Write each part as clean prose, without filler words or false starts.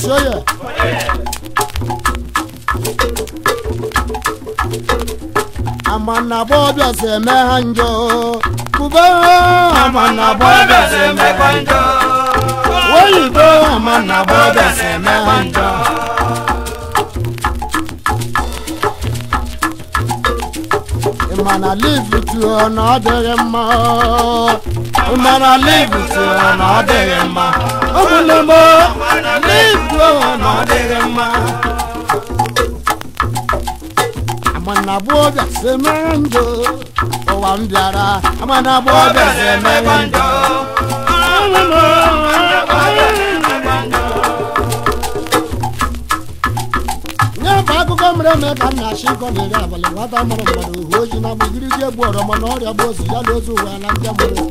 Soye. Amana bobia se me hanjo. Kuba amana bobia se me hanjo. Oyibo amana bobia se me hanjo. Imana live to another ma. Imana live to another ma. Omunemo imana live to another ma. Amana bobia se me hanjo. Owa mbiara amana bobia se me hanjo. Mre ka na shiko lere abale nwata mụrụ mmadụ ohu oji na gbugiriji egbu ọrọmọ na ọrịa bụ ozu ya na ozu ụwa na ndị mụrụ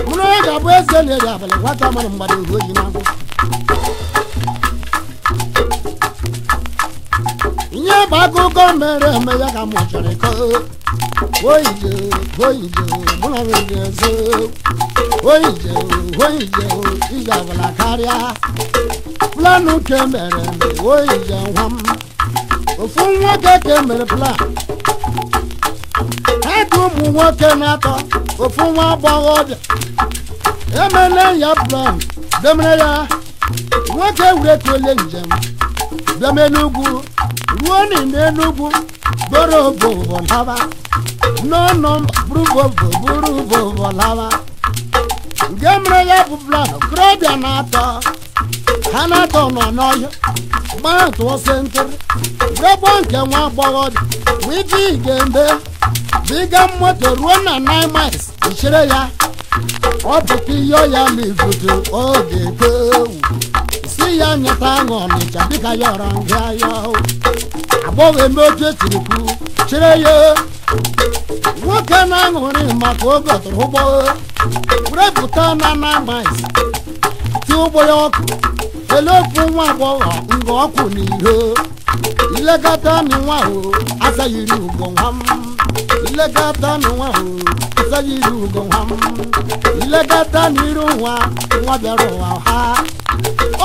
mụrụ onye ga-abụ eze na-eri abalị nwata mụrụ mmadụ ohu oji na ngwụ ihe bụ akụkọ mere eme ya ka mụ chọrọ ịkọ oije oije mụ na m ga-ezo oije oije ije abụla karịa planu ke mere eme oije nwa m ofu nwoke ke mere plan ha dị ụmụ nwoke na-atọ ofu nwa agbọghọbịa emele ya plan demere ya nwoke were kole njem bịa n'Enugwu ruo n'Enugwu gboro bobo laba n'ọnọ buru bobo buru bobo laba nke mere ya bụ plan okorobịa na-atọ ha na-atọ nọ n'ọhịa gbaa tụọ sentịrị wee nke nwa agbọghọbịa wee iji ga-eme biga moto ruo na 9 miles ichere ya ọ pụta iyo ya lifutu oge kwewu si ya nyeta aṅụ Ọnịcha dịka ya ọrọ nga ya agbọghọ eme otu esiri kwu chere ya nwoke na-aṅụrị maka oge ọtụrụ ụgbọ were pụta na 9 miles ti ụgbọ ya ọkụ ele ofu nwa agbọghọ nga ọkụ n'ihe ilekọta nwa ahụ asaghịrị ugo nwa m ilekọta nwa ahụ asaghịrị ugo nwa m ilekọta n'iru nwa nwa bịara ụwa ha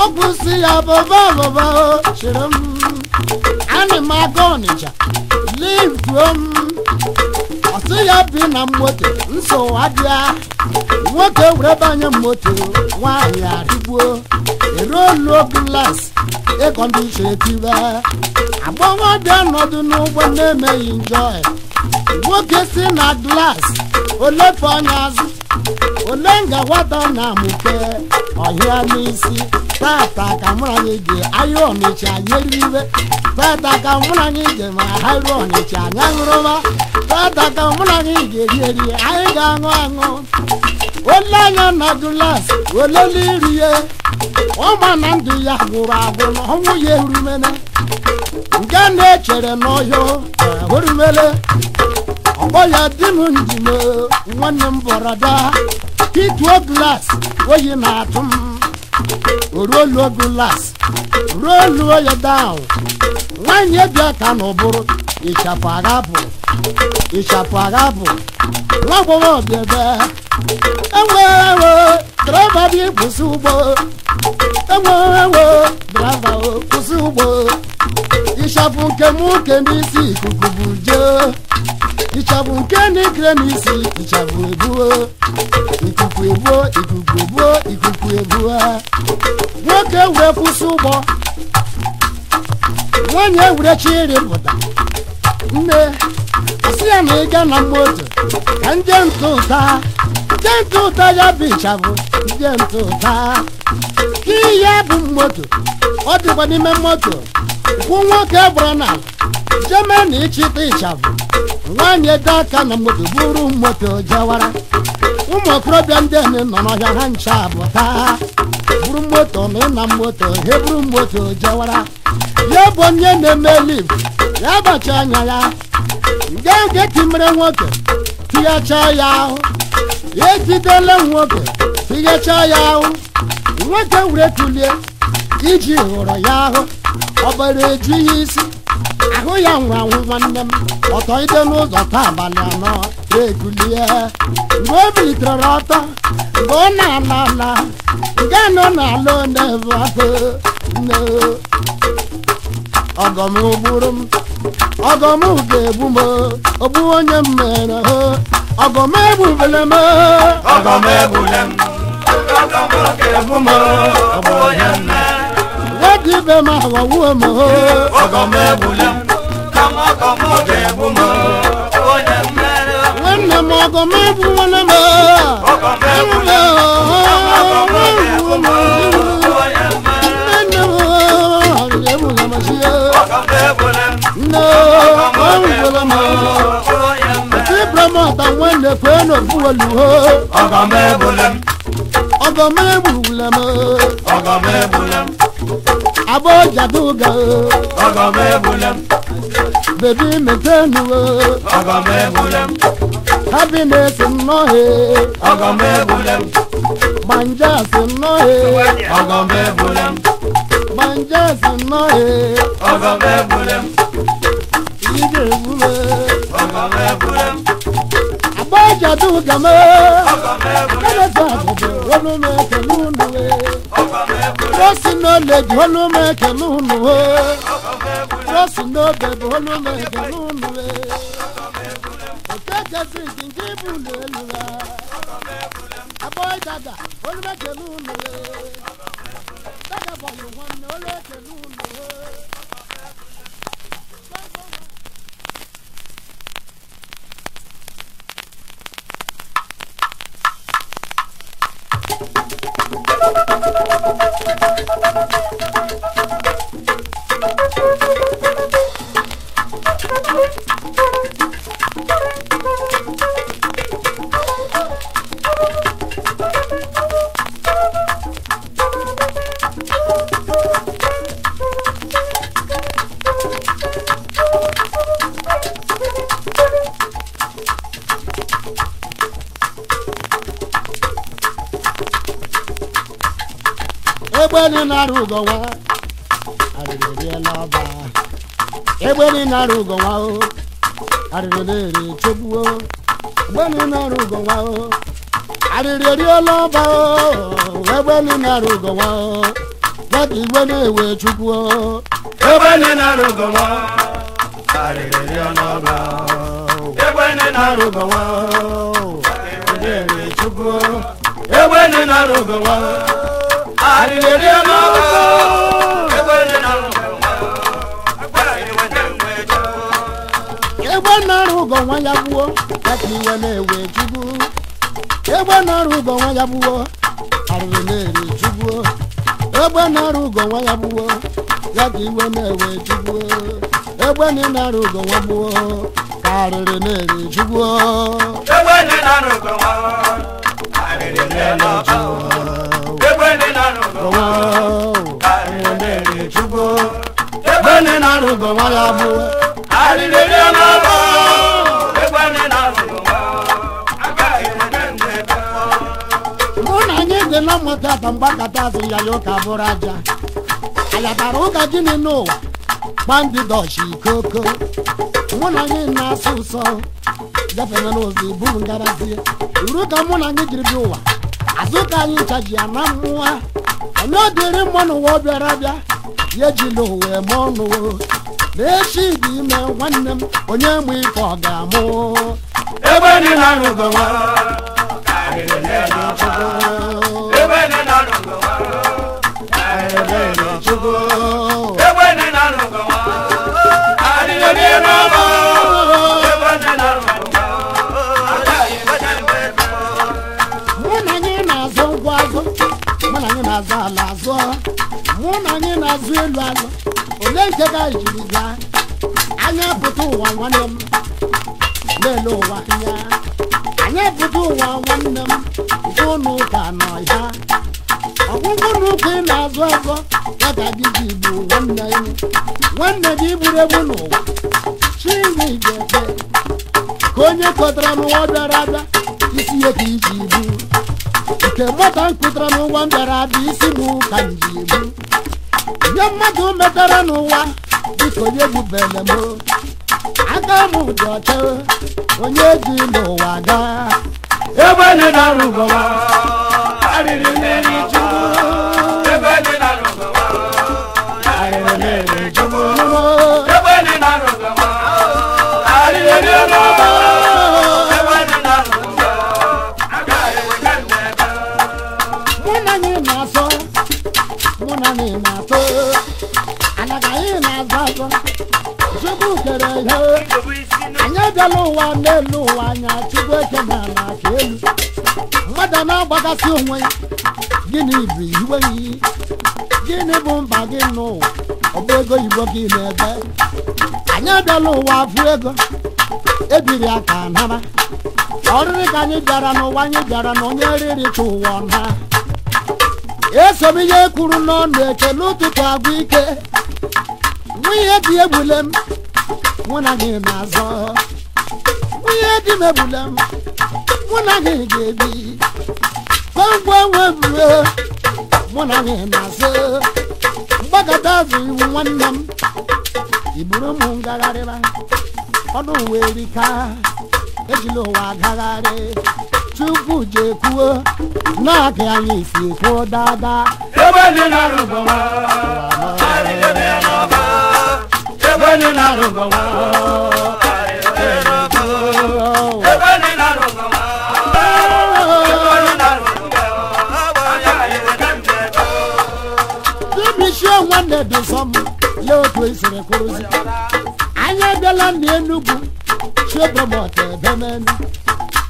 ọ kwụsị ya bọba bọba chere m ana m aga Ọnịcha livuo m ọsị ya bi na moto nso abịa nwoke were banye moto nwaanyị arịgbuo eroluo glas ịkọndishin etibe agbọghọbịa nọdụ n'ụgbọ na-emeghị njọ nwoke si na glas olefe anya azụ ole nga nwata na amụke ọhịa n'isi tata ka mụrụ anyị ga ahịa Ọnịcha nyeriwe tata ka mụrụ anyị ga ma ha ruo Ọnịcha anya ṅụrụma tata ka mụrụ anyị ga-eri eri anyị ga-aṅụ aṅụ ole anya na glas olele irie ọma na ndụ ya gwụrụ agwụ na ọnwụ ya erumene nke na-echere n'ọhịa orumele ọgbọ ya dị m njime nwanne m bọrọda kituo glas oyi na-atụ m oruoluo glas ruoluo ya down nwaanyị bịa ka na ụbụrụ ịchafụ agapụ ịchafụ agapụ nwa agbọghọ bịa ebe enwe ewe draiva dị kwụsị ụgbọ enwe ewe draiva kwụsị ụgbọ ịchafụ nke m nke n'isi ikuku bụ jee ịchafụ nke n'ikere n'isi ịchafụ ebuo ikuku ebuo ikuku ebuo ikuku ebuo nwoke wee kwụsị ụgbọ nwaanyị ewere chi pụta nne asị ya na ịga na moto ka nje ntụ ụta nje ntụ ụta ya bụ ịchafụ nje ntụ ụta ka ihe bụ moto ọ dịkwa n'ime moto kwụ nwoke gbara na jeme na ịchịta ịchafụ nwaanyị ede aka na moto buru moto jewara ụmụ okorobịa ndị ene nọ n'ọhịa ha ncha pụta buru moto na ịna moto ha buru moto jewara ya bụ onye na-eme liv ya gbachi anya ya nke nke timere nwoke tinyechaa ya ahụ ya ejidele nwoke tinyechaa ya ahụ nwoke were tụlie iji hụrụ ya ahụ ọbara eju ya isi Ahụ ya nwụrụ anwụ nwanne m ọtọ ide n'ụzọ taa abalị anọ ekulie mgbe o bilitere ọtọ mgbe ọ na-ala ala nke nọ n'ala na-ebu afọ nne ọgọm gburu m ọgọm ga-egbu m ogbu onye m mere ọgọm egbubele m ọgọm egbule m ọgọm ga-egbu m ogbu onye m mere nwata ibe m aghọwuo m ọgọm egbule m kama ọgọm ga-egbu m ogbu onye m mere nwanne m ọgọm egbuwele m ọgọm egbule m kama ọgọm ga-egbu m ogbu onye m mere nne m egbule m sie ọgọm egbule m nne ọgọm egbule m ogbu onye m mere Ibrahim nwanne kwee n'ofuwelu ho ọgọm egbule m ọgọm egbule m ọgọm egbule m abọjaduga ọgọm egbule m bebi metenu ọgọm egbule m happiness nnọọ ọgọm egbule m gbanjas nnọọ ọgọm egbule m gbanjas nnọọ ọgọm egbule m ị ga-egbu m ọgọm egbule m abọjaduga m ọgọm egbule m kẹlẹsẹ àbọ̀bọ̀ olùmẹ̀kẹ̀ lùnú ọgọm egbule m rọ́ọ̀sì náà lè jù olùmẹ̀kẹ̀ lùnú ọgọm egbule m rọ́ọ̀sì náà bẹ̀bẹ̀ olùmẹ̀kẹ̀ lùnú òkè jẹ́sí ìdíjí ibùdó èlù rẹ̀ abọ́jàgà olùmẹ̀kẹ̀ lùnú dàgà bọ̀yì wọn ni olùmẹ̀kẹ̀ lùnú. Egbeni nara ugo nwa arịrị eriela ọba egbeni nara ugo nwa o arịrị na-eri chegbuo egbeni nara ugo nwa o arịrị eriela ọba o egbeni nara ugo nwa o gbada igwe na-ewe chukwu o egbeni nara ugo nwa arịrị eriela ọba egbeni nara ugo nwa o arịrị na-eri chukwu egbeni nara ugo nwa arịrị eriela ọba egbeni nara ugo nwa egbe nara ugo nwa ya gbuo ya ka iwe na-ewe chukwu egbe nara ugo nwa ya gbuo arịrị na-eri chukwu egbe nara ugo nwa ya gbuo ya ka iwe na-ewe chukwu egbe nara ugo nwa gbuo ka arịrị na-eri chukwu egbeni nara ugo nwa arịrị eriela ọba egbeni nara ugo nwa arịrị na-eri chukwu egbeni nara ugo nwa ya gbuo arịrị eriela ọba egbeni nara ugo nwa agaghị enwe mgbe mụ na anyị dị na mmụta ata mgbakọta azụ ya ya ụka bụrụ aja ayatara ụka gịnị n'ụwa gbandidọchi koko mụ na anyị na-asụ ụsọ gafere n'ụzọ iburu ngarazie uru ka mụ na anyị jiri bịa ụwa azụ ka anyị nchaji ya na mmụọ onye ọ dịrị mmụọ n'ụwa ọ bịara bịa ya ejila ụwa eme ọnụ na-echi dị ime nwanne m onye mụ ife ọ ga-amụ egbeni nara ugo nwa arịrị eriela ọba egbeni nara ugo nwa arịrị na-eri chukwu egbeni nara ugo nwa arịrị eriela ọba egbeni nara ugo nwa agaghị enwe mgbe mụ na anyị na-azụ ngwa azụ mụ na anyị na-azụ ala azụ mụ na anyị na-azụ elu azụ ole nke ka anyị jiri gaa anya pụta ụwa nwanne m na-ele ụwa anya anyị pụta ụwa nwanne m nke ụnụ ụka nọ ya ọgwụgwụ na ụka ị na-azụ azụ ya ka gị ji bụ nwanne gị nwanne gị buru egbu n'ụwa chinwe ga-ekpe ka onye kọtara n'ụwa bịara abịa isi ya ka iji bu nke nwata m kụtara n'ụwa m bịara abịa isi m ka m ji bu nye mmadụ metara n'ụwa Biko onye gbubele m aka m dị ọcha onye ji n'ụwa gaa Ebe ni na-arụgọwa arịrị mmiri Chukwu. Ebe ni na-arụgọwa arịrị mmiri Chukwu. Ebe ni na-arụgọwa arịrị mmiri. Ebe ni na-arụgọwa arịrị mmiri. Mụ na anyị na-asọ, mụ na anyị na-atọ, anaghị anyị na-azọ azọ. Chukwu kere ihe anyị abịala ụwa n'elu ụwa anya Chukwu eke n'ala ka elu mmadụ na-agbagasị onwe ya. Gịnị bụ iwe gị? Gịnị bụ mba gị n'ụwa? Ọ bụ ego igbo gị na-ebe. Anyị abịala ụwa afụ ego ebiri aka nara ọrịrị ka anyị bịara n'ụwa anyị bịara na onye riri ka ụwa na eso m ihe kwuru n'ọnụ ekele ụtụtụ agwụ ike nwunye di egbule m mụ na gị na-azọ nwunye di m egbule m mụ na gị ga-ebi gwangwa nwebue mụ na gị na-azọ mgbakọta azụ iwu nwanne m iburu m ngagharịba ọnụ ụwa erika ejila ụwa agagharị Chukwu jekwuo na-aka anyị si kwuo dada. Ebe ni na-arụgọwa arịrị mmiri ọba. Ebe ni na-arụgọwa arịrị mmiri ọba. Ebe ni na-arụgọwa ebe ni na-arụgọwa arịrị mmiri. Dibishie nwanne dị nsọ m lee otu esiri kwụrụzi anyị abịala na Enugu chiobomọta ebemenu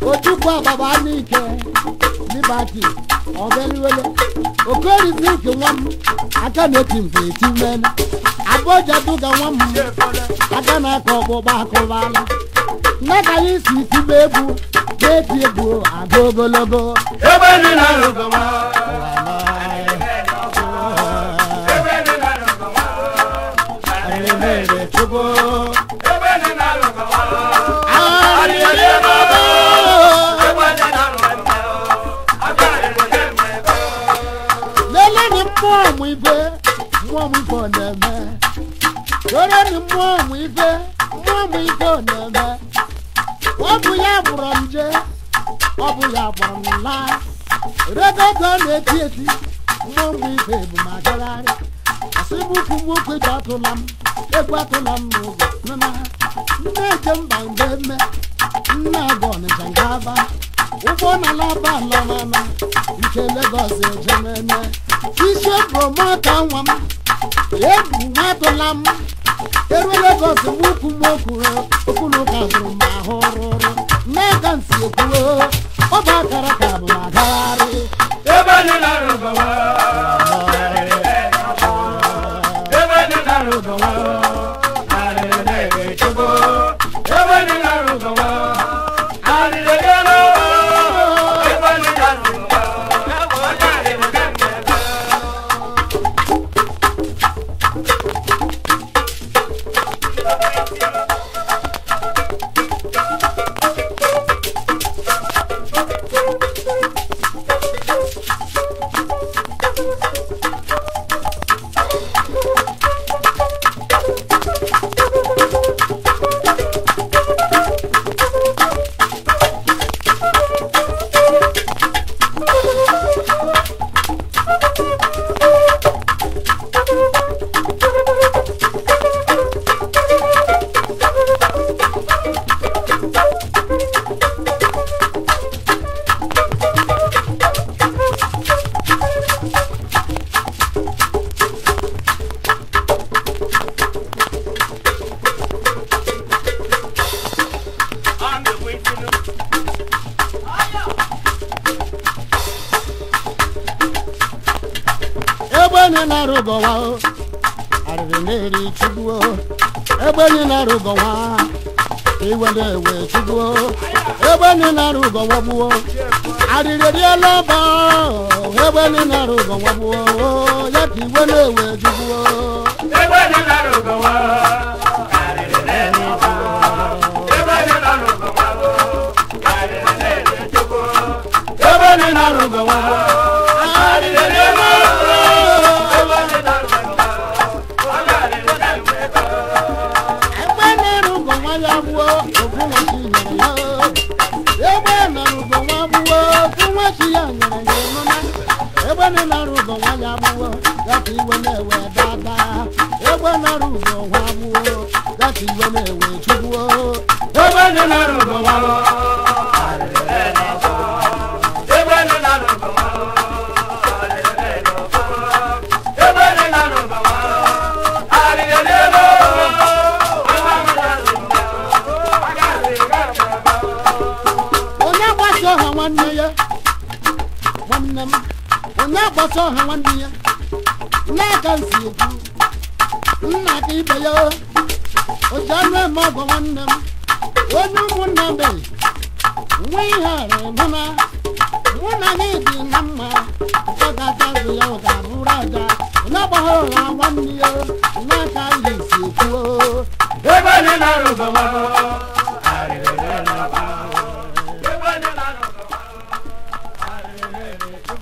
Ojukwu agbaba n'ike Liberty ọbeliwele Okorizike nwa m aka na-eti mkpa eti mene Abuja duga nwa m aka na-akọ ọgbụgba akụbala nne ka anyị si tibe egwu na-eti egwu aga ogologo. Ebe ni na-arụgọwa ebe ni na-arụgọwa arịrị mmiri Chukwu. Ebe ni na-arụgọwa arịrị mmiri. Ebe ni na-arụgọwa arịrị mmiri. Leleni mmụọ mụ ife mmụọ mụ ife ọ na-eme leleni mmụọ mụ ife mmụọ mụ ife ọ na-eme ọ bụ ya gbụrụ m jee ọ bụ ya gbụrụ m laa regogo na-eti eti mmụọ mụ ife bụ ma gagharị asịmukwu nwoke ji atụla m egwu atụla m n'ụzọ nna nne eje mba mgbe mme nna agụ Ọnịcha nke aba ụgbọ na alaba alọnana nke Legọs ejemene isi bromata nwa m egwu nwatụla m eruo Legọs nwukwu m okwuru okwu na ụka zụrụ m ahụ rụrụ n'aka nsi ekwuo ọ bụ akara ka bụ agagharị. Ebe ni na-arụgọwa arịrị mmiri ọba. Ebe ni na-arụgọwa arịrị mmiri Chukwu. Ebe ni na-arụgọwa arịrị mmiri ọba. Ebe ni na-arụgọwa arịrị mmiri. Egbe na-arụgọwa arịrị na-eri Chukwu egbe na-arụgọwa iwe na-ewe Chukwu egbe na-arụgọwa gbuo arịrị eriela ọba egbe na-arụgọwa gbuo ya ka iwe na-ewe Chukwu. Ebe ni na-arụgọwa arịrị na-eri Chukwu. Ebe ni na-arụgọwa arịrị na-eri Chukwu. Ebe ni na-arụgọwa arịrị na-eri Chukwu. Ebe ni na-arụgọwa arịrị na-eri Chukwu. Egbe nara ugo nwa gbuo gati iwe na-ewe chukwu. Egbe nara ugo nwa. Egbe nara ugo nwa. Egbe nara ugo nwa. Onye gbasa ọha nwanne ya, nwanne m, onye gbasa ọha nwanne ya, n'aka nsi ekwu nna ka ibe ya, o ji anụ eme ọgọ nwanne m, onye ụmụnna be nwe ihe ara mụ na mụ na gị dị na mma, ọ ga-ata azụ ya, ọ ga-abụrụ aja. Onye gbagha ọha nwanne ya, n'aka ya esi ekwu. Egbe nara ugo nwa. Egbe nara ugo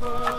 nwa.